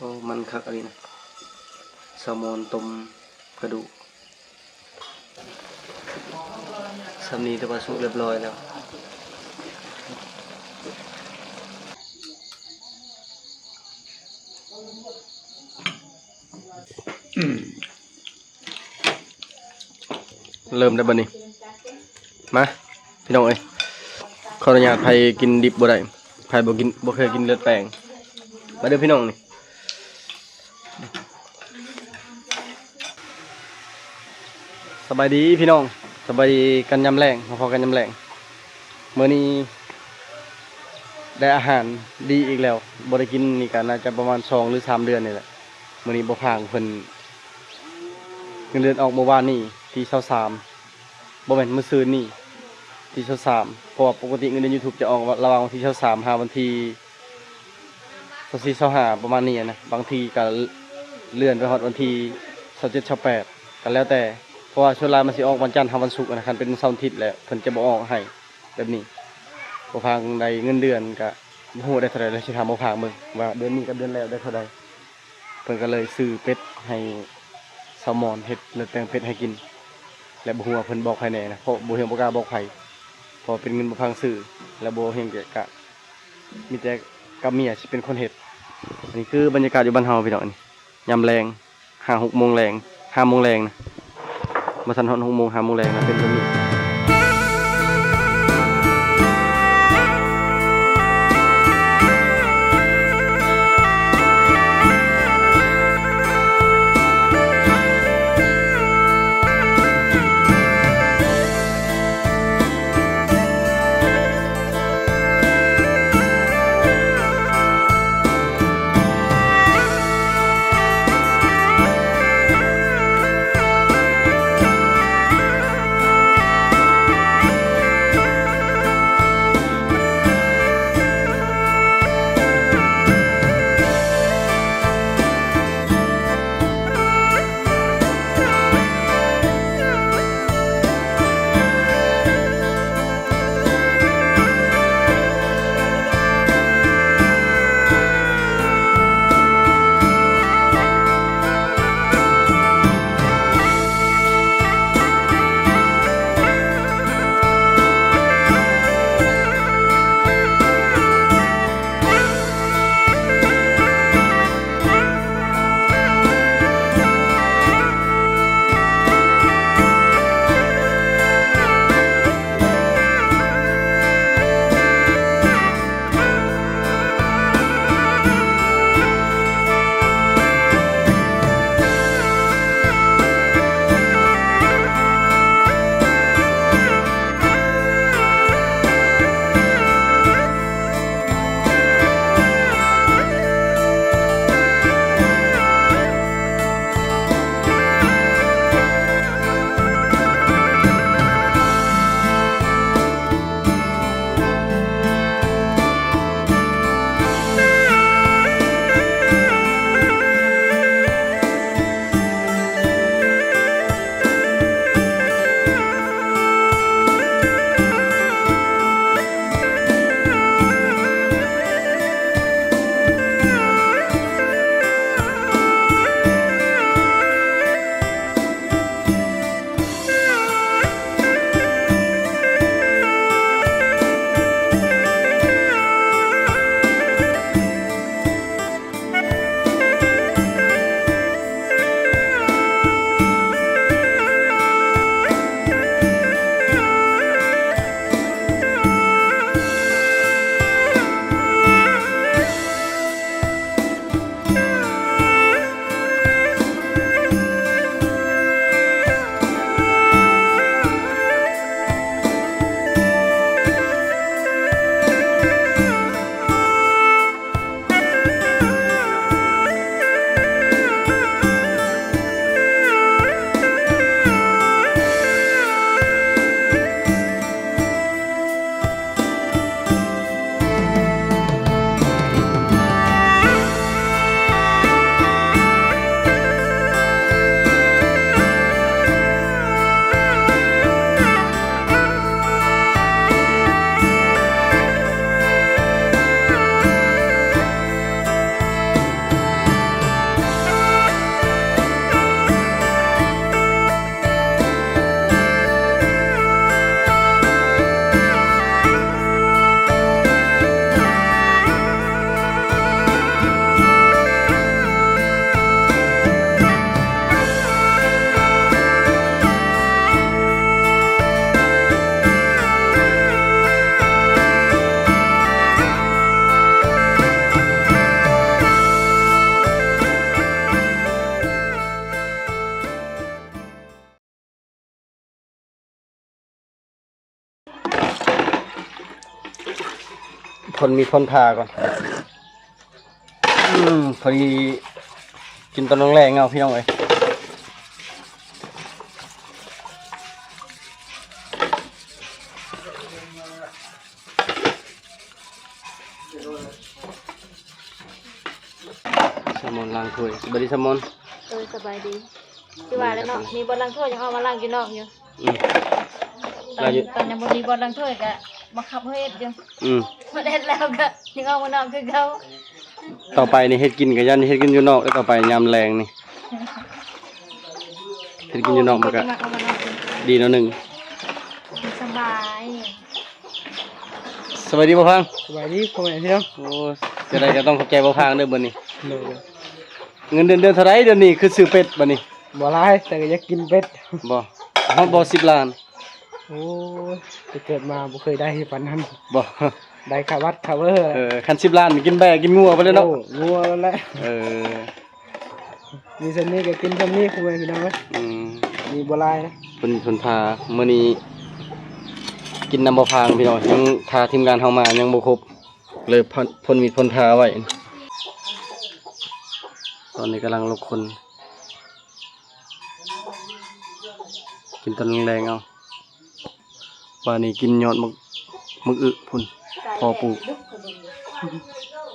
ໂອ້ ມັນຄັກອີ່ຫຼີນະ ແຊລມອນຕົ້ມກະດູກ. ສ່ຳນີ້ຖືວ່າສຸກຮຽບຮ້ອຍແລ້ວ. ເລີ່ມໄດ້ບັດນີ້. ມາ ພີ່ນ້ອງເອີຍ, ຂໍອະນຸຍາດ ໃຜກິນດິບບໍ່ໄດ້, ໃຜບໍ່ກິນ ບໍ່ເຄີຍກິນເລືອດແປງ, ມາເດີພີ່ນ້ອງນີ້. ສະບາຍດີພີ່ນ້ອງ, ສະບາຍດີກັນຍາມແລງ, ມາພໍ້ກັນຍາມແລງ. ມື້ນີ້ໄດ້ອາຫານດີອີກແລ້ວ, ບໍ່ໄດ້ກິນນີ້ກະໜ້າຈະປະມານສອງ ຫຼື ສາມເດືອນນີ້ແຫຼະ. ມື້ນີ້ບໍ່ພາງເພິ່ນ ເງິນເດືອນອອກມື້ວານນີ້ທີຊາວສາມ ບໍ່ແມ່ນ ມື້ຊືນນີ້ທີຊາວສາມ ເພາະວ່າປົກກະຕິເງິນເດືອນຢູທູບຈະອອກລະຫວ່າງວັນທີຊາວສາມຫາວັນທີຊາວສີ່ ຊາວຫ້າ ປະມານນີ້ນະ, ບາງທີກະເລື່ອນໄປຮອດວັນທີຊາວເຈັດ ຊາວແປດ ກະແລ້ວແຕ່, ເພາະວ່າສ່ວນຫຼາຍມັນຊິອອກວັນຈັນຫາວັນສຸກນະ, ຄັນເປັນເສົາອາທິດແລ້ວເພິ່ນຈະບໍ່ອອກໃຫ້ແບບນີ້. ບໍ່ພາງໄດ້ເງິນເດືອນກະບໍ່ຮູ້ໄດ້ເທົ່າໃດ, ແລ້ວຊິຖາມບໍ່ພາງເບິ່ງວ່າເດືອນນີ້ກັບເດືອນແລ້ວໄດ້ເທົ່າໃດ. ເພິ່ນກໍເລີຍຊື້ເປັດໃຫ້ສາວມອນ ເຮັດເລືອດແປງເປັດໃຫ້ກິນ ແລະ ບໍ່ຮູ້ວ່າເພິ່ນບອກໃຜແດ່ນະ, ເພາະບໍ່ຮຽງບໍ່ກ້າບອກໃຜ ເພາະເປັນເງິນບໍ່ພາງຊື້ ແລະ ບໍ່ຮຽງກະ ມີແຕ່ກັບເມຍຊິເປັນຄົນເຮັດ. ອັນນີ້ຄືບັນຍາກາດຢູ່ບ້ານເຮົາພີ່ນ້ອງ, ນີ້ຍາມແລງ ຫ້າຫົກໂມງແລງ ຫ້າໂມງແລງນະ, ບໍ່ທັນຮອດຫົກໂມງ ຫ້າໂມງແລງນະ ເປັນແບບນີ້. ຄົນມີຄົນພາກ່ອນ. ອືມ ພໍດີກິນຕອນແລງໆ ເອົາ ພີ່ນ້ອງເອີຍ. ສາວມອນລ້າງຖ້ວຍ. ສະບາຍດີສາວມອນ. ໂດຍ ສະບາຍດີ. ຄືວ່າແຫຼະເນາະ ມີບ່ອນລ້າງຖ້ວຍຍັງເອົາມາລ້າງຢູ່ນອກຢູ່. ອືມ ຕອນ ຕອນຍັງບໍ່ມີບ່ອນລ້າງຖ້ວຍກະບັງຄັບເຮົາເຮັດຢູ່. ອືມ ເຮັດແລ້ວກະຍັງອອກມານອກຄືເກົ່າ. ຕໍ່ໄປນີ້ເຮັດກິນກະຢ້ານເຮັດກິນຢູ່ນອກ ແລ້ວຕໍ່ໄປຍາມແລງນີ້ ເຮັດກິນຢູ່ນອກມັນກະ ໂອ້ ດີແນວໜຶ່ງ. ສະບາຍ ສະບາຍດີບ່າວພັງ. ສະບາຍດີພໍ່ແມ່ພີ່ນ້ອງ. ໂອ້ ຈັ່ງໃດກະຕ້ອງຂອບໃຈບ່າວພັງເດີມື້ນີ້. ໂດຍ. ເງິນເດືອນ ເດືອນເທົ່າໃດດຽວນີ້ ຄືຊື້ເປັດບາດນີ້? ບໍ່ຫຼາຍ ແຕ່ກະຢາກກິນເປັດ. ບໍ່ ຮອດບໍ່ ສິບລ້ານ? ໂອ້ຍ ແຕ່ເກີດມາບໍ່ເຄີຍໄດ້ປານນັ້ນ. ບໍ່ ໄດ້ຄ່າວັດຄ່າເວີ. ເອີ ຄັນສິບລ້ານກິນແບ້ກິນງົວໄປເລີຍເນາະ. ໂອ້ ງົວແລ້ວແຫຼະ. ເອີ ມີສ່ຳນີ້ກະກິນສ່ຳນີ້ ພໍ່ແມ່ພີ່ນ້ອງເອີຍ. ອືມ ມີບໍ່ຫຼາຍນະ. ເພິ່ນ ເພິ່ນພາ ມື້ນີ້ກິນນຳບ່າວພັງພີ່ນ້ອງ ຍັງຖ້າທີມງານເຮົາມາຍັງບໍ່ຄົບ ເລີຍພົ້ນ ພົ້ນມີດພົ້ນພາໄວ້. ຕອນນີ້ກຳລັງລົກຄົນ ກິນຕອນແລງໆ ເອົາ. ວ່ານີ້ກິນຍອດໝາກ ໝາກອຶພຸ້ນ ພໍປູກ.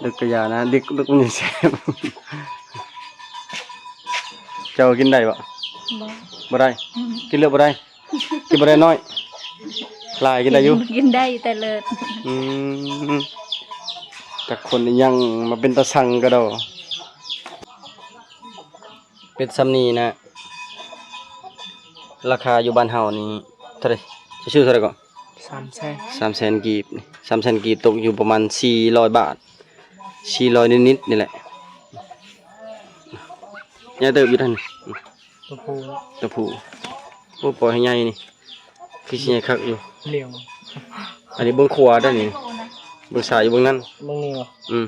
ດຶກກະຢ່ານະ ດຶກ ດຶກມັນແຊບ. ເຈົ້າກິນໄດ້ບໍ່? ບໍ່ ບໍ່ໄດ້. ອືມ ກິນເລືອດບໍ່ໄດ້. ກິນບໍ່ໄດ້ນ້ອຍ ຫຼາຍກິນໄດ້ຢູ່. ກິນ ກິນໄດ້ແຕ່ເລີດ. ອືມ ຈັກຄົນອີ່ຫຍັງມາເປັນຕາຊັງກະດໍ. ເປັດຊ່ຳນີ້ນະ ລາຄາຢູ່ບ້ານເຮົານີ້ເທົ່າໃດ? ຈະຊື້ເທົ່າໃດເກາະ? ສາມແສນ ສາມແສນກີບ. ສາມແສນກີບຕົກຢູ່ປະມານສີ່ຮ້ອຍບາດ ສີ່ຮ້ອຍນິດໆ ນີ້ແຫຼະ. ໃຫຍ່ເຕີບຢູ່ຫັ້ນ ຕົວຜູ້ ຕົວຜູ້. ໂອ້ ປ່ອຍໃຫ້ໃຫຍ່ນີ້ ຄືຊິໃຫຍ່ຄັກຢູ່. ຫຼຽວ ອັນນີ້ເບິ່ງຂວາເດ້ນີ້ ເບິ່ງຊ້າຍຢູ່ເບິ່ງນັ້ນ ເບິ່ງນີ້ບໍ່? ອືມ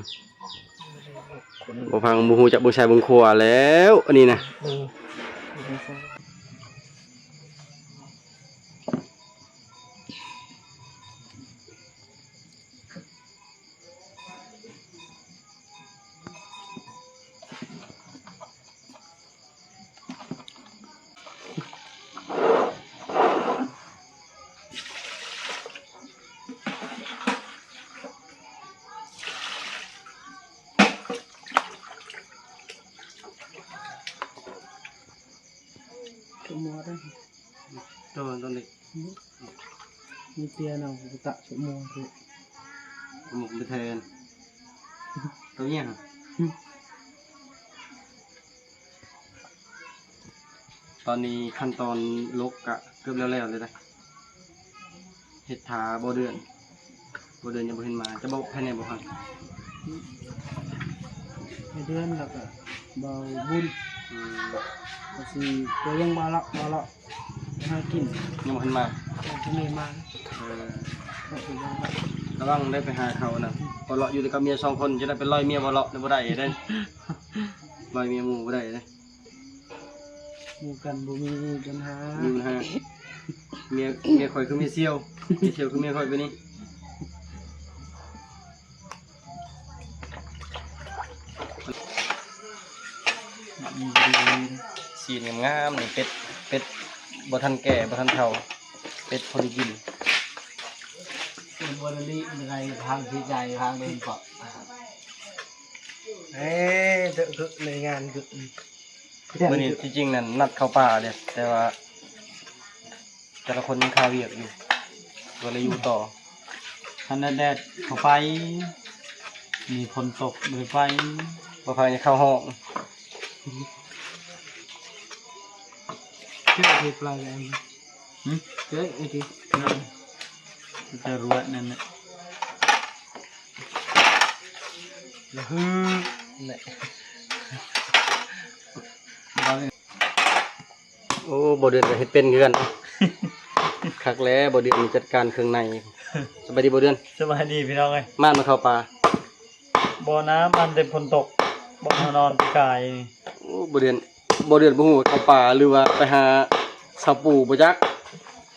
ບໍ່ພັງ ບໍ່ຮູ້ຈັກເບິ່ງຊ້າຍເບິ່ງຂວາແລ້ວ ອັນນີ້ນະ. ເອີ ໂຕ ໂຕນີ້ ມີເຕຍເນາະ ຕະ ໂຕ ໂຕ ໂຕແທນ ໂຕຫຍັງ? ຕອນນີ້ຂັ້ນຕອນລົກກະເກືອບແລ້ວໆ ເລີຍນະ ເຮັດຖ້າບໍ່ເດືອນ ບໍ່ເດືອນຍັງບໍ່ເຫັນມາ. ຈະບອກໃຜແດ່ບໍ່? ໃຫ້ເດືອນ ແລ້ວກະບໍ່ບຸນ. ອືມ ກະຊິ ແຕ່ຍັງບໍ່ເລາະ ບໍ່ເລາະ ຫາກິນ ຍັງບໍ່ເຫັນມາ ຍັງບໍ່ເຫັນມາ. ເອີ ລະວັງໄດ້ໄປຫາເຂົານະ ບໍ່ເລາະຢູ່ແຕ່ກັບເມຍສອງຄົນ ຈະໄດ້ໄປລອຍເມຍບໍ່ເລາະ ບໍ່ໄດ້ເດ້ ລອຍເມຍໝູ່ບໍ່ໄດ້ເດ້. ໝູ່ກັນບໍ່ມີບັນຫາ ມີບັນຫາ. ເມຍ ເມຍຂ້ອຍຄືເມຍສ່ຽວ ເມຍສ່ຽວຄືເມຍຂ້ອຍປານນີ້. ຊີ້ນງາມໆ ນີ້ ເປັດ ເປັດບໍ່ທັນແກ່ ບໍ່ທັນເຖົ້າ ເປັດພໍໄດ້ກິນ. ເປັດບໍ່ໄດ້ລີ້ ໄດ້ທາງທີ່ໃຈທາງເດີນເກາະ. ເອີ ເດີ ເດີ ໃນງານ ເດີ ມື້ນີ້ທີ່ຈິງນັ້ນນັດເຂົ້າປ່າເດ້ ແຕ່ວ່າແຕ່ລະຄົນຍັງຄາວຽກຢູ່ ກໍເລີຍຢູ່ຕໍ່. ຄັນແດດໆ ເຂົ້າໄປ ມີຝົນຕົກ ບໍ່ໄດ້ໄປ ບໍ່ພາກັນເຂົ້າຫ້ອງ. ເຈົ້າເຮັດປາແລ້ວ ຫຶ ເຈົ້າເຮັດ ຈະລວດນັ້ນນະ ລະຫຶ ແຫຼະ. ໂອ້ ບໍ່ເດືອນກະເຮັດເປັນຄືກັນ. ຄັກແລ້ວ ບໍ່ເດືອນມີຈັດການເຄື່ອງໃນ. ສະບາຍດີບໍ່ເດືອນ. ສະບາຍດີພີ່ນ້ອງເອີຍ. ມານມາເຂົ້າປ່າ. ບໍ່ນະ ມັນແຕ່ຝົນຕົກ ບ່ອນເຮົານອນປີກາຍ. ໂອ້ ບໍ່ເດືອນ ບໍ່ເດືອນບໍ່ຮູ້ວ່າເຂົ້າປ່າ ຫຼືວ່າໄປຫາສາວປູບໍ່ຈັກ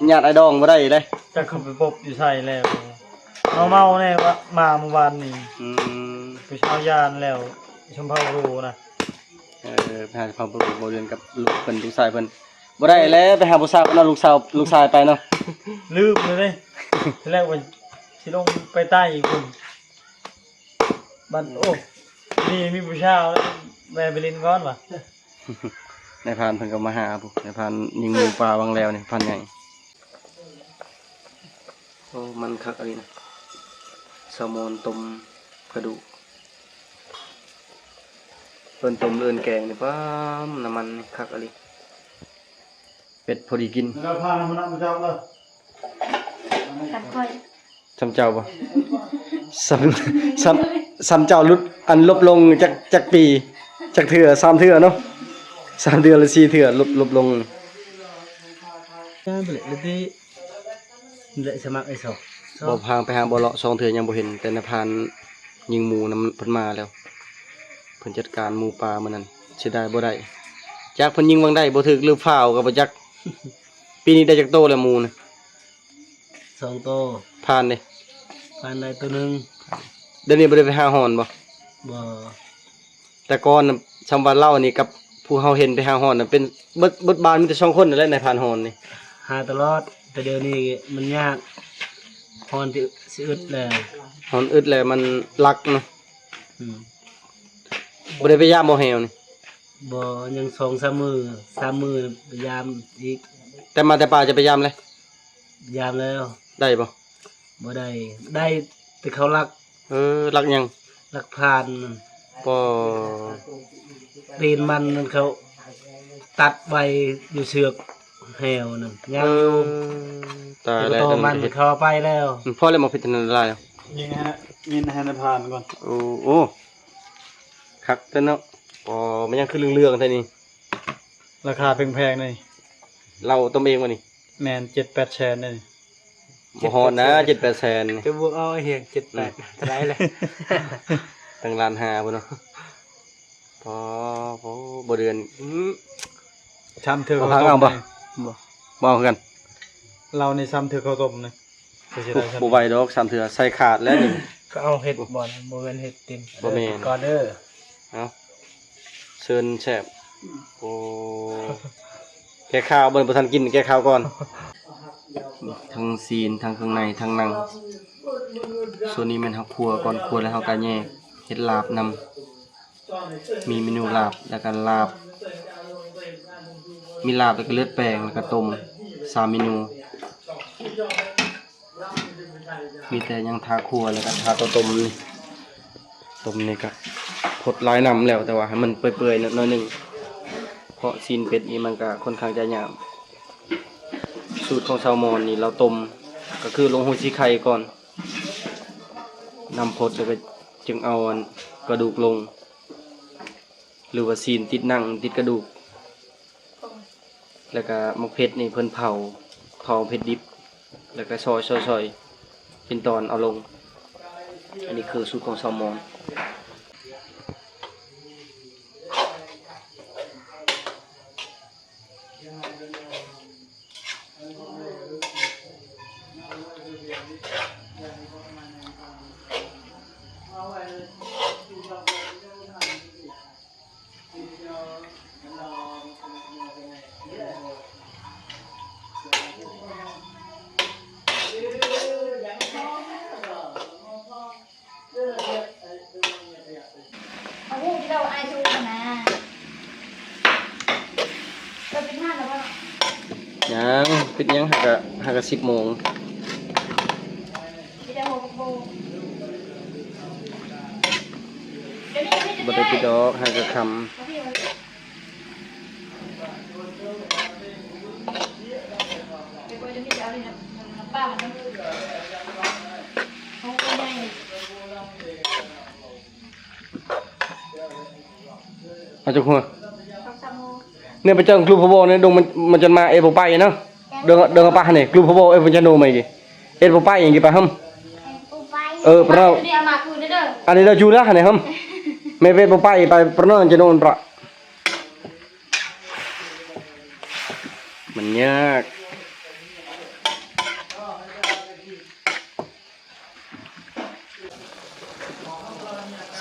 ຍາດອ້າຍດອງບໍ່ໄດ້ເດ້. ຈັກເຂົາໄປພົບຢູ່ໃສແລ້ວ. ເຮົາເມົາແນ່ວ່າ ມາມື້ວານນີ້. ອືມ ໄປເຊົ່າຢານແລ້ວ ຊົມເຜົ່າໂລນະ. ເອີ ໄປຫາຊົມເຜົ່າໂລ ບໍ່ເດືອນກັບລູກເພິ່ນ ລູກຊາຍເພິ່ນ. ບໍ່ໄດ້ແລ້ວ ໄປຫາຜູ້ສາວເນາະ ລູກສາວ ລູກຊາຍໄປເນາະ. ລືມເລີຍເດ້ ທີແລກວ່າຊິລົງໄປໃຕ້ພຸ້ນ ບັດ ໂອ້ ນີ້ມີຜູ້ສາວ ແວ່ໄປຫຼິ້ນກ່ອນວ່າ. ນາຍພານເພິ່ນກໍມາຫາພຸ້ນ ນາຍພານຍິງໝູປ່າຫວ່າງແລ້ວນີ້ ພານໃຫຍ່. ໂອ້ ມັນຄັກອີ່ຫຼີນະ ແຊລມອນຕົ້ມກະດູກ ເອີ້ນຕົ້ມ ເອີ້ນແກງນີ້ ປ້າ ນ້ຳມັນນີ້ຄັກອີ່ຫຼີ. ເປັດພໍດີກິນ. ແລ້ວພານຳມານຳເຈົ້າເດີ. ກັນຂ້ອຍ ສ່ຳເຈົ້າບໍ່? ສ່ຳ ສ່ຳ ສ່ຳເຈົ້າຫຼຸດ ອັນ ລົບລົງຈັກ ຈັກປີ ຈັກເທື່ອ? ສາມເທື່ອເນາະ ສາມເທື່ອ ຫຼື ສີ່ເທື່ອ ລົບ ລົບລົງ. ແລະ ສະໝັກໄອ້ສອງ ບໍ່ພາໄປຫາບໍ່ເລາະ ສອງເທື່ອຍັງບໍ່ເຫັນ ແຕ່ນາຍພານຍິງໝູນຳເພິ່ນມາແລ້ວ. ເພິ່ນຈັດການໝູປ່າມື້ນັ້ນ ເສຍດາຍບໍ່ໄດ້ ຈັກເພິ່ນຍິງຫວ່າງໃດບໍ່ຖືກ ຫຼື ຟາວກໍບໍ່ຈັກ. ປີນີ້ໄດ້ຈັກໂຕແລ້ວໝູນະ? ສອງໂຕ. ພານເດ? ພານໄດ້ໂຕໜຶ່ງ. ດຽວນີ້ບໍ່ໄດ້ໄປຫາຮ່ອນບໍ່? ບໍ່. ແຕ່ກ່ອນນະ ສ່ຳວ່າລາວນີ້ກັບຜູ້ເຮົາເຫັນໄປຫາຮ່ອນນະ ເປັນເບິດ ເບິດບ້ານມີແຕ່ສອງຄົນນັ້ນແຫຼະ ນາຍພານຮ່ອນນີ້ ຫາຕະຫຼອດ. ແຕ່ດຽວນີ້ມັນຍາກ ຮ່ອນຊິ ຊິອຶດແລ້ວ ຮ່ອນອຶດແລ້ວ ມັນຫຼັກເນາະ. ອືມ ບໍ່ໄດ້ໄປຢາມບໍ່ແຮວນີ້? ບໍ່ ຍັງສອງສາມມື້ ສາມມື້ໄປຢາມອີກ. ແຕ່ມາແຕ່ປ່າຈະໄປຢາມແລ້ວ? ຢາມແລ້ວ. ໄດ້ບໍ່? ບໍ່ໄດ້ ໄດ້ແຕ່ເຂົາລັກ. ເອີ ລັກຫຍັງ? ລັກພານ. ບໍ່ ຕີນມັນນັ້ນເຂົາຕັດໄວ້ຢູ່ເຊືອກແຮວນັ້ນ ຍັງຢູ່. ເອີ ຕາຍແລ້ວ ແຕ່ໂຕມັນເຂົາເອົາໄປແລ້ວ. ອືມ ພໍແລ້ວ ໝາກເຜັດນັ້ນຫຼາຍ. ຍິງໃຫ້ ຍິງໃຫ້ນາຍພານກ່ອນ. ໂອ້ ໂອ້ ຄັກແທ້ເນາະ. ອໍ ມັນຍັງຄືເຫຼືອງໆແທ້ນີ້ ລາຄາແພງໆນີ້. ເຮົາຕົ້ມເອງບໍ່ນີ້? ແມ່ນ ເຈັດແປດແສນເດ້. ບໍ່ຮອດນະ ເຈັດແປດແສນນີ້ ຈະບວກເອົາໃຫ້ເຮງ ເຈັດແປດ ອືມ ເທົ່າໃດແຫຼະ? ຕັ້ງລ້ານຫ້າພຸ້ນເນາະ. ພໍ ພໍ ບໍ່ເດືອນ ອືມ ຊ້ຳເທື່ອເຂົ້າຕົ້ມ. ບໍ່ ບໍ່ເອົາຄືກັນ ລາວນີ້ຊ້ຳເທື່ອເຂົ້າຕົ້ມນະ. ບໍ່ໄຫວດອກ ສາມເທື່ອໃສ່ຂາດແລ້ວນີ້. ເຂົາເອົາເຮັດບໍ່ນະ? ບໍ່ແມ່ນເຮັດຕິ ບໍ່ແມ່ນ ເອີ ກ່ອນເດີ. ເອົາ ເຊີນແຊບ. ໂອ້ ແກ່ຂ່າວບໍ່ ບໍ່ທັນກິນ ແກ່ຂ່າວກ່ອນ. ທັງຊີ້ນ ທັງເຄື່ອງໃນ ທັງໜັງ. ສ່ວນນີ້ແມ່ນເຮົາຂົ້ວກ່ອນ ຂົ້ວແລ້ວເຮົາກະແຍກເຮັດລາບນຳ. ມີເມນູລາບ ແລ້ວກະລາບ ມີລາບ ແລ້ວກະເລືອດແປງ ແລ້ວກະຕົ້ມ ສາມເມນູ. ມີແຕ່ຍັງຖ້າຂົ້ວ ແລ້ວກະຖ້າຕົວຕົ້ມນີ້. ຕົ້ມນີ້ກະພົດຫຼາຍນ້ຳແລ້ວ ແຕ່ວ່າໃຫ້ມັນເປື່ອຍໆໜ້ອຍໜຶ່ງ ເພາະຊີ້ນເປັດນີ້ມັນກະຂ້ອນຂ້າງຈະຫຍາບ. ສູດຂອງຊາວມອນນີ້ ລາວຕົ້ມກະຄືລົງຫຸ່ຍຊີ້ໄຂ່ກ່ອນ ນ້ຳພົດ ແລ້ວກະຈຶ່ງເອົາອັນກະດູກລົງ. ຫຼືວ່າຊີ້ນຕິດໜັງຕິດກະດູກ. ແລ້ວກະໝາກເຜັດນີ້ເພິ່ນເຜົາ ເຜົາເຜັດດິບ ແລ້ວກະຊອຍໆໆເປັນຕອນເອົາລົງ. ອັນນີ້ຄືສູດຂອງຊາວມອນ. ເອົາຫູທີ່ເຮົາອາຍຊູນນະ ເຈົ້າປິດຮ້ານແລ້ວບໍ່? ຍັງ ປິດຍັງ ຫາກະ ຫາກະສິບໂມງ ບໍ່ໄດ້ປິດດອກ ຫາກະຄ່ຳ. ເອົາຈັກຫົວ ເນີ້ຍ ໄປເຈີກະດູກພະໂບໃນດົງ ມັນ ມັນຈະມາເອໂປໄປເນາະ ເດີ ເດີປະນີ້ ກະດູກພະໂບເອໂປຈາໂນມາອີກ ເອໂປໄປອີກປະຫຶມ ເອີ ປະເນາະ ອັນນີ້ເດີຈູລະນີ້ຫຶມ ແມ່ເວໂປໄປໄປປະເນາະ ຈາໂນນປະ ມັນຍາກ.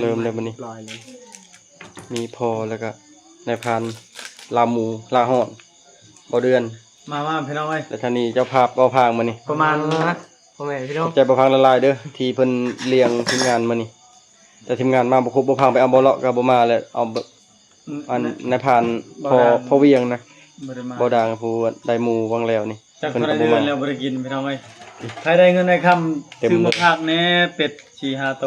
ເລີ່ມແລ້ວບັດນີ້ ມີພໍ່ ແລ້ວກະນາຍພານລາໝູລາຮ້ອນ ບໍ່ເດືອນ ມາ ມາພີ່ນ້ອງເອີຍ ແລະ ທາງນີ້ເຈົ້າພາບເວົ້າພາງມື້ນີ້ ປະມານນະ ພໍ່ແມ່ພີ່ນ້ອງ ຂອບໃຈບໍ່ພັງຫຼາຍໆເດີ ທີ່ເພິ່ນລ້ຽງທີມງານມື້ນີ້ ແຕ່ທີມງານມາບໍ່ຄົບບໍ່ພັງ ໄປເອົາບໍ່ເລາະກະບໍ່ມາ ແລະ ເອົາ ອັນ ນາຍພານ ພໍ່ ພໍ່ວຽງນະ ບໍ່ໄດ້ມາ ບໍ່ດັງ ຜູ້ໄດ້ໝູຫວ່າງແລ້ວນີ້ ຈັກເພິ່ນກະບໍ່ມາ ແລ້ວບໍ່ໄດ້ກິນພີ່ນ້ອງເອີຍ ໃຜໄດ້ເງິນໄດ້ຄຳ ຊື້ມາພາກແດ່ ເປັດສີ່ຫ້າໂຕ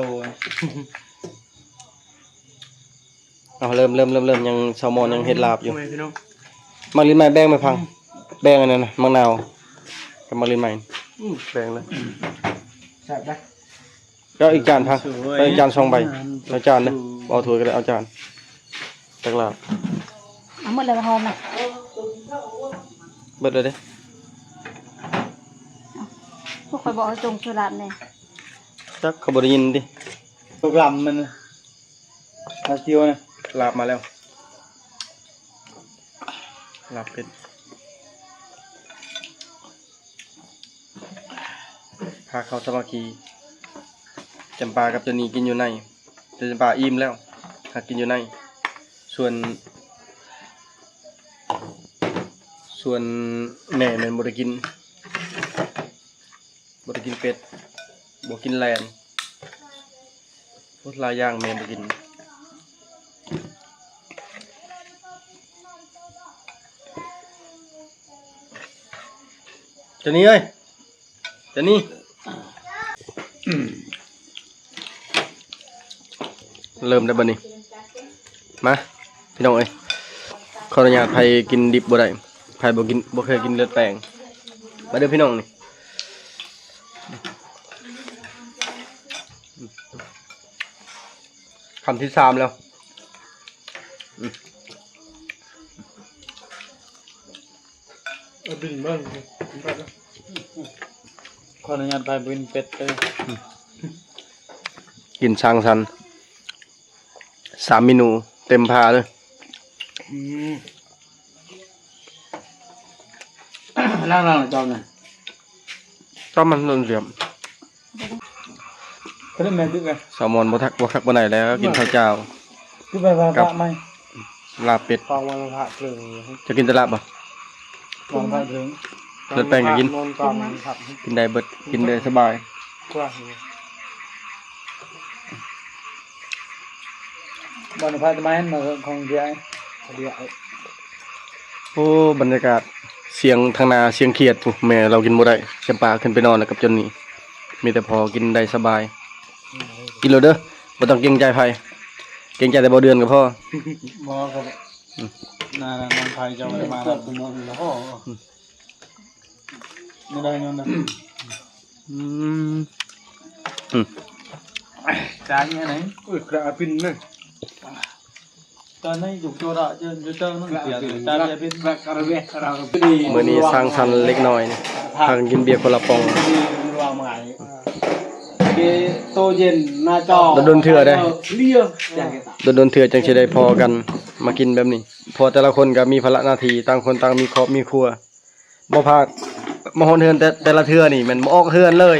ເອົາ ເລີ່ມ ເລີ່ມ ເລີ່ມ ເລີ່ມ ຍັງ ແຊລມອນຍັງເຮັດລາບຢູ່ ໝາກລິ້ນໄມ້ແບ່ງໄມ້ພັງ ແບ່ງອັນນັ້ນນະ ໝາກນາວ ກັບໝາກລິ້ນໄມ້ ອືມ ແບ່ງເລີຍ ແຊບເດ້ ເອົາອີກຈານພັງ ເອົາອີກຈານສອງໃບ ເອົາຈານເດີ ເອົາຖ້ວຍກະໄດ້ ເອົາຈານ ຕັກລາບ ເອົາໝົດແລ້ວພອນນະ ເບິດແລ້ວເດ້ ພວກຂ້ອຍບອກໃຫ້ສົ່ງຊື່ລາບແດ່ ຈັກເຂົາບໍ່ໄດ້ຍິນຕິ ໂປຣແກຣມມັນ ລາບມາແລ້ວ ລາບເປັດ ພາເຂົ້າສາມັກຄີ ຈຳປາກັບໂຈນີ້ກິນຢູ່ໃນ ແຕ່ຈຳປາອີ່ມແລ້ວ ຫາກກິນຢູ່ໃນ ສ່ວນ ສ່ວນແມ່ແມ່ນບໍ່ໄດ້ກິນ. ບໍ່ໄດ້ກິນເປັດ ບໍ່ກິນແລ່ນ ໂອ້ ຫຼາຍຢ່າງແມ່ບໍ່ກິນ ຈະນີ້ເອີຍ ຈະນີ້ ເລີ່ມແລ້ວບັດນີ້ ມາ ພີ່ນ້ອງເອີຍ ຂໍອະນຸຍາດ ໃຜກິນດິບບໍ່ໄດ້ ໃຜບໍ່ກິນ ບໍ່ເຄີຍກິນເລືອດແປງ ມາເດີພີ່ນ້ອງນີ້ ຄຳທີສາມແລ້ວ ເອົາບິນເບິ່ງ ຂໍອະນຸຍາດ ໄປບິນເປັດເດີ ກິນສັງສັນ ສາມເມນູເຕັມພາເລີຍ ອືມ ລ້າງໆ ເຈົ້ານະ ເຈົ້າມັນໂດນສຽມ ສາວມອນບໍ່ທັກ ບໍ່ຄັກປານໃດແລ້ວ ກິນເຂົ້າຈ້າວ ຄືໄປວ່າພະໃໝ່ ລາບເປັດ ເຈົ້າກິນແຕ່ລາບບໍ່? ເລືອດແປງກະກິນ ກິນໄດ້ເບິດ ກິນໄດ້ສະບາຍ ບໍ່ໄດ້ພະໃໝ່ ຂອງເດຍ ໂອ້ ບັນຍາກາດ ສຽງທາງໜ້າ ສຽງຂຽດ ແມ່ລາວກິນບໍ່ໄດ້ ຈຳປາຂຶ້ນໄປນອນແລ້ວກັບຈົນນີ້ ມີແຕ່ພໍກິນໄດ້ສະບາຍ ກິນໂລດເດີ ບໍ່ຕ້ອງເກງໃຈໃຜ ເກງໃຈແຕ່ບໍ່ເດືອນກະພໍ ບໍ່ ກະ ອືມ ນານ ນານໄພເຈົ້າບໍ່ໄດ້ມາ ອືມ ບໍ່ໄດ້ຍ້ອນ ອືມ ອືມ ຈານນີ້ອັນໃດ ໂອ້ຍ ກະອາປິນເລີຍ ມື້ນີ້ສັງສັນເລັກນ້ອຍ ພາກັນກິນເບຍຄົນລະປ໋ອງ ໂຕເຢັນໜ້າຈໍ ດົນໆເທື່ອເດ້ ດົນໆເທື່ອຈັ່ງຊິໄດ້ພໍ້ກັນ ມາກິນແບບນີ້ ເພາະແຕ່ລະຄົນກະມີພາລະໜ້າທີ່ ຕ່າງຄົນຕ່າງມີຄອບມີຄົວ ບໍ່ພາດ ມາຮອດເຮືອນແຕ່ ແຕ່ລະເທື່ອນີ້ແມ່ນບໍ່ອອກເຮືອນເລີຍ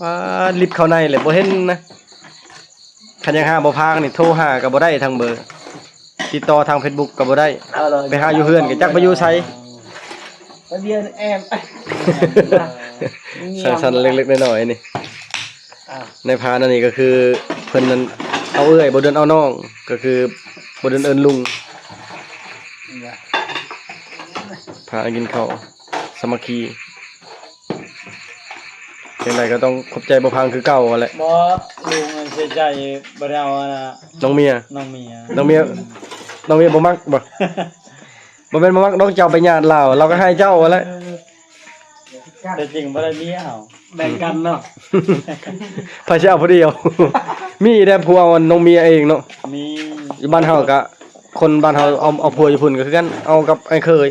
ປາດ ລິບເຂົ້າໃນແຫຼະ ບໍ່ເຫັນນະ ຄັນຢາກຫາບໍ່ພາງນີ້ ໂທຫາກະບໍ່ໄດ້ທາງເບີ ຕິດຕໍ່ທາງເຟສບຸກກະບໍ່ໄດ້ ໄປຫາຢູ່ເຮືອນກະຈັກໄປຢູ່ໃສ ໄປວຽນແອມ ສັງສັນເລັກໆນ້ອຍໆນີ້ ອ່າ ໃນພານອັນນີ້ກະຄື ເພິ່ນນັ້ນເອົາເອື້ອຍ ບໍ່ເດືອນເອົານ້ອງ ກະຄື ບໍ່ເດືອນເອີ້ນລຸງ ພາກັນກິນເຂົ້າສາມັກຄີ ຈັ່ງໃດກະຕ້ອງຂອບໃຈບໍ່ພັງຄືເກົ່າຫັ້ນແຫຼະ ບໍ່ ລຸງເສຍໃຈ ບໍ່ໄດ້ເອົາອັນນ່າ ນ້ອງເມຍ ນ້ອງເມຍ ນ້ອງເມຍ ນ້ອງເມຍບໍ່ມັກບໍ່? ບໍ່ແມ່ນບໍ່ມັກດອກ ເຈົ້າໄປຍາດລາວ ລາວກະໃຫ້ເຈົ້າຫັ້ນແຫຼະ ແຕ່ຈິງບໍ່ໄດ້ເມຍເຮົາ ແບ່ງກັນເນາະ ໃຜຊິເອົາຜູ້ດຽວ ມີແດ່ຜູ້ເອົານ້ອງເມຍເອງເນາະ ມີ ຢູ່ບ້ານເຮົາກະ ຄົນບ້ານເຮົາເອົາ ເອົາຜົວຢູ່ພຸ້ນກະຄືກັນ ເອົາກັບອ້າຍເຂີຍ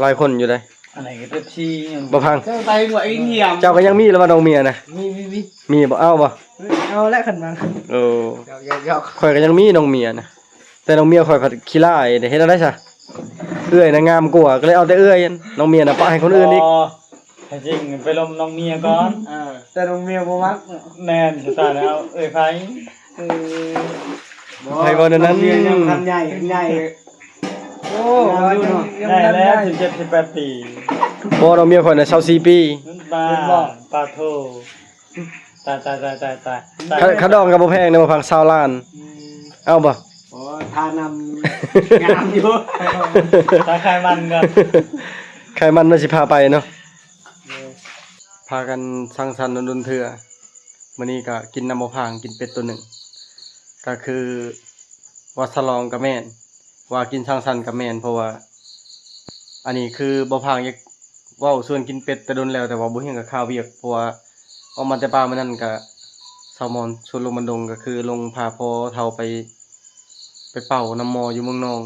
ຫຼາຍຄົນຢູ່ໃດ ອັນໃດກໍເປັບຊີ ບໍ່ພັງ ເຈົ້າໄປຫົວອີງຫຽມ ເຈົ້າກໍຍັງມີລະວ່ານ້ອງເມຍນະ ມີ ມີ ມີ ມີບໍ່ ເອົາບໍ່ ເອີ ເອົາແຫຼະຄັນວ່າ ໂອ້ ຢອກໆໆ ຂ້ອຍກໍຍັງມີນ້ອງເມຍນະ ແຕ່ນ້ອງເມຍຂ້ອຍພັດຂີ້ລ້າຍເດ້ ເຮັດແນວໃດຊະ ເອື້ອຍນະງາມກວ່າ ກໍເລີຍເອົາແຕ່ເອື້ອຍ ນ້ອງເມຍນະປະໃຫ້ຄົນອື່ນອີກ ບໍ່ ແທ້ຈິງໄປລົມນ້ອງເມຍກ່ອນ ເອີ ແຕ່ນ້ອງເມຍບໍ່ມັກ ແມ່ນ ສະຕາແລ້ວເອື້ອຍໃຜ ເອີ ໃຜເວົ້າແນວນັ້ນ ນ້ອງເມຍຍັງທັນໃຫຍ່ ໃຫຍ່ ໂອ້ ງາມຢູ່ເນາະ ຍັງ ໃຫຍ່ແລ້ວ ທັນໃຫຍ່ ສິບເຈັດ ສິບແປດປີ ບໍ່ ນ້ອງເມຍຂ້ອຍນະ ຊາວສີ່ປີ ບ້າ ເຫັນບໍ່ ປາໂທ ຕາຍ ຕາຍ ຕາຍ ຕາຍ ຕາຍ ຄ່າ ຄ່າດອງກໍບໍ່ແພງເດ້ ບໍ່ພັງ ຊາວລ້ານ ອືມ ເອົາບໍ່ ໂອ້ ທ່ານຳງາມຢູ່ ຕາຍ ຂາຍມັນກ່ອນ ຂາຍມັນວ່າຊິພາໄປເນາະ ເອີ ພາກັນສັງສັນດົນໆເທື່ອ ມື້ນີ້ກໍກິນນຳບໍ່ພັງ ກິນເປັດໂຕໜຶ່ງ ກໍຄືວ່າສະຫຼອງກໍແມ່ນ ວ່າກິນສັງສັນກໍແມ່ນ ເພາະວ່າ ອັນນີ້ຄືບໍ່ພັງຢາກເວົ້າຊວນກິນເປັດແຕ່ດົນແລ້ວ ແຕ່ວ່າບໍ່ຮຽງກັບຄາວຽກ ເພາະວ່າອອກມາແຕ່ປ່າມື້ນັ້ນກະ ສາວມອນຊວນລົງບັນດົງ ກໍຄືລົງພາພໍ່ເຖົ້າໄປ ໄປເປົ່ານ້ຳໝໍ້ຢູ່ເມືອງນອງ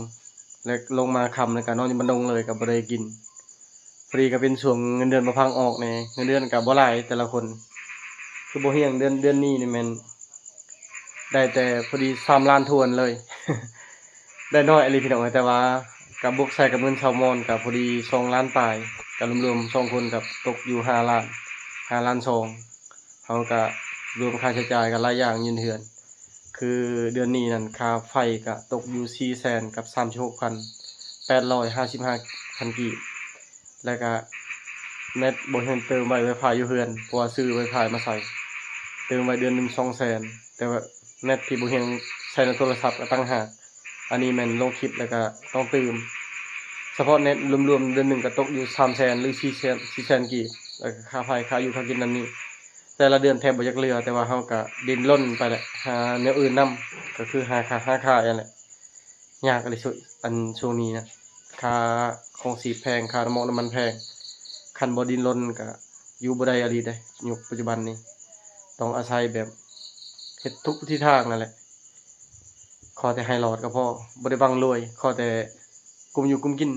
ແລະ ລົງມາຄ່ຳ ແລ້ວກະນອນຢູ່ບັນດົງເລີຍ ກໍບໍ່ໄດ້ກິນ. ພໍດີກໍເປັນຊ່ວງເງິນເດືອນບໍ່ພັງອອກແດ່ ເງິນເດືອນກໍບໍ່ຫຼາຍແຕ່ລະຄົນ ຄືບໍ່ຮຽງ ເດືອນ ເດືອນນີ້ນີ້ແມ່ນໄດ້ແຕ່ພໍດີສາມລ້ານຖ້ວນເລີຍ ໄດ້ໜ້ອຍອີ່ຫຼີພີ່ນ້ອງເອີຍ ແຕ່ວ່າກໍບວກໃສ່ກັບເງິນຊາວມອນກໍພໍດີສອງລ້ານປາຍ ກໍລວມໆສອງຄົນກໍຕົກຢູ່ຫ້າລ້ານ ຫ້າລ້ານສອງ ເຮົາກະລວມຄ່າໃຊ້ຈ່າຍກັນຫຼາຍຢ່າງຢູ່ເຮືອນ ຄືເດືອນນີ້ນັ້ນ ຄ່າໄຟກະຕົກຢູ່ສີ່ແສນກັບສາມສິບຫົກພັນແປດຮ້ອຍຫ້າສິບຫ້າພັນກີບ ແລ້ວກະແມັດບໍ່ເຫັນເຕີມໄວ ໄວຟາຍຢູ່ເຮືອນ ເພາະວ່າຊື້ໄວຟາຍມາໃສ່ ເຕີມໄວ້ເດືອນໜຶ່ງສອງແສນ ແຕ່ວ່າແມັດທີ່ບໍ່ຮຽງໃສ່ໃນໂທລະສັບກະຕ່າງຫາກ ອັນນີ້ແມ່ນລົງຄລິບແລ້ວກະຕ້ອງຕື່ມ ສະເພາະແມັດລວມໆເດືອນໜຶ່ງກະຕົກຢູ່ສາມແສນ ຫຼື ສີ່ແສນ ສີ່ແສນກີບ ແລ້ວກະຄ່າໄຟ ຄ່າຢູ່ຄ່າກິນນັ້ນນີ້ ແຕ່ລະເດືອນແທບບໍ່ຢາກເຫຼືອ ແຕ່ວ່າເຮົາກະດີ້ນລົນໄປແຫຼະ ຫາແນວອື່ນນຳ ກະຄືຫາຄ້າ ຫາຂາຍຫັ້ນແຫຼະ ຍາກອີ່ຫຼີ ອັນຊ່ວງນີ້ນະ ຄ່າຄອງຊີບແພງ ຄ່ານ້ຳມັນ ນ້ຳມັນແພງ ຄັນບໍ່ດີ້ນລົນກະຢູ່ບໍ່ໄດ້ອີ່ຫຼີເດ້ ຍຸກປັດຈຸບັນນີ້ ຕ້ອງອາໄສແບບເຮັດທຸກວິທີທາງນັ້ນແຫຼະ ຂໍແຕ່ໃຫ້ລອດກໍພໍ ບໍ່ໄດ້ຫວັງລວຍ ຂໍແຕ່ກຸ້ມຢູ່ກຸ້ມກິນ.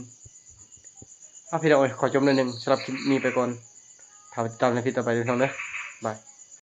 ເອົາ ພີ່ນ້ອງເອີຍ ຂໍຈົບໜ້ອຍໜຶ່ງ ສຳລັບຄລິບນີ້ໄປກ່ອນ ຖ້າໄປຕິດຕາມໃນຄລິບຕໍ່ໄປເດີພີ່ນ້ອງເດີ ບາຍ.